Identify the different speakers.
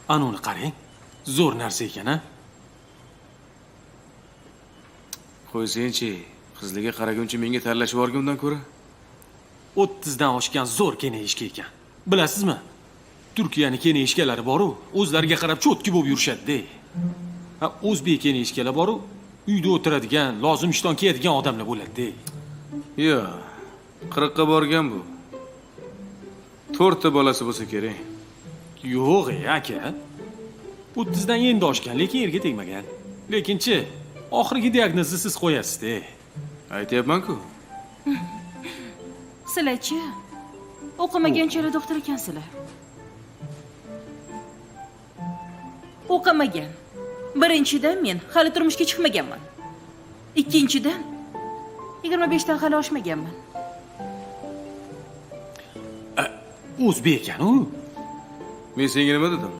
Speaker 1: Ana uni qarang. Zo'r narsa ekan, a?
Speaker 2: Qo'y senchi, qizlarga qaraguncha menga tanlashib yuborgin undan ko'ra.
Speaker 1: 30 dan oshgan zo'r keneyishka ekan. Bilasizmi? Turkiyani keneyishkalari bor-u, o'zlariga qarab cho'tki bo'lib yurishadi-da. Ha, o'zbek keneyishkalar bor-u, uyda o'tiradigan, lozim ishton kiyadigan odamlar bo'ladi-da.
Speaker 2: Yo'q, 40 ga borgan bu. 4 ta bolasi bo'lsa kerak.
Speaker 1: Yo'q, ey aka. 30 dan endi oshgan, lekin erga tegmagan. Lekinchi, oxirgi diagnozni siz qo'yasiz-da.
Speaker 2: Aytyapman-ku.
Speaker 3: Sizlarchi? O'qimaganchalar doktor ekansizlar. O'qimagan. Birinchidan men hali turmushga chiqmaganman. Ikkinchidan 25 dan hali oshmaganman.
Speaker 1: O'zbek ekan u.
Speaker 2: Men senga nima dedim?